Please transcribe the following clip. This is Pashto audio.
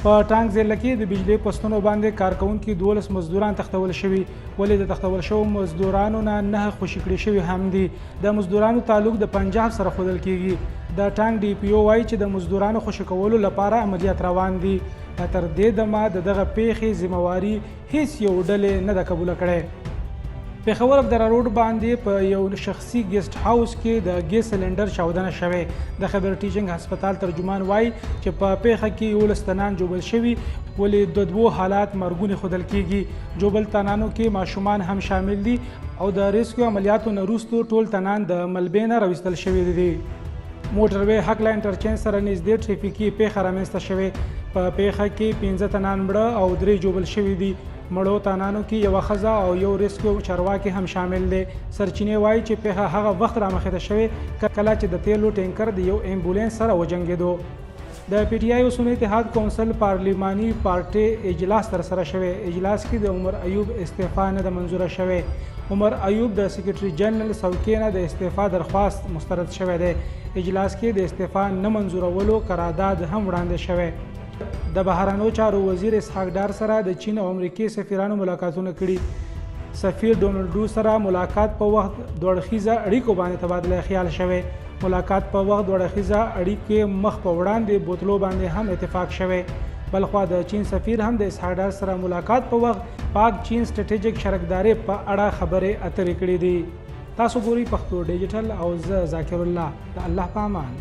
په ټانک ضلع کې د بجلۍ په ستنو باندې کارکوونکي 12 مزدوران تښتول شوي، ولې د تښتول شوو مزدورانو نه نهه خوشي کړي شوي هم دي. د مزدورانو تعلق د پنجاب سره ښودل کیږي. د ټانک ډي پي او وایي چې د مزدورانو خوشي کولو لپاره عملیات روان دي. تر دې دمه د دغه پیښې ذمه واري هیڅ یو ډلې نه ده قبوله کړې. پېښور ابدره روډ باندې په یو شخصي ګیسټ هاوس کې د ګیس سلنډر چاودنه شوې. د خیبر ټیچنګ هسپتال ترجمان وایي چې په پیښه کې 11 تنان ژوبل شوي، ولې د دوو حالات مرګوني ښودل کیږي. ژوبل تنانو کې ماشومان هم شامل دي او د ریسکیو عملیاتو نه وروسته ټول تنان د ملبې نه راویستل شوي دي. موټروې هکله انټرچینج سره نږدې ټریفیکي پیښه رامنځته شوې. په پیښه کې 5 تنان مړه او 3 ژوبل شوي دي. مړو تنانو کې یوه ښځه او یو ریسکیو چارواکی هم شامل دی. سرچینې وایي چې پیښه هغه وخت رامخته شوې کله چې د تیلو ټینکر د یو ایمبولینس سره وجنګېدو. د پي ټي آی او سني اتحاد کونسل پارلیماني پارټۍ اجلاس ترسره شوی. اجلاس کې د عمر ایوب استعفا نه ده منظوره شوې. عمر ایوب د سیکرټري جنرل څوکۍ نه د استعفا درخواست مسترد شوی دی. اجلاس کې د استعفا نه منظورولو قرارداد هم وړاندې شوی. د بهرنیو چارو وزیر اسحاق ډار سره د چین او امریکې سفیرانو ملاقاتونه کړي. سفیر ډونلډ ډو سره ملاقات په وخت دوه اړخیزه اړیکو باندې تبادله خیال شوی. ملاقات په وخت دوه اړخیزه اړیکې مخ په وړاندې بوتلو باندې هم اتفاق شوی. بلخوا د چین سفیر هم د اسحاق ډار سره ملاقات په وخت پاک چین سټریټیجک شرکدارې په اړه خبرې اترې کړې دي. تاسو ګورئ پښتو ډیجیټل او زه ذاکر الله، د الله په امان.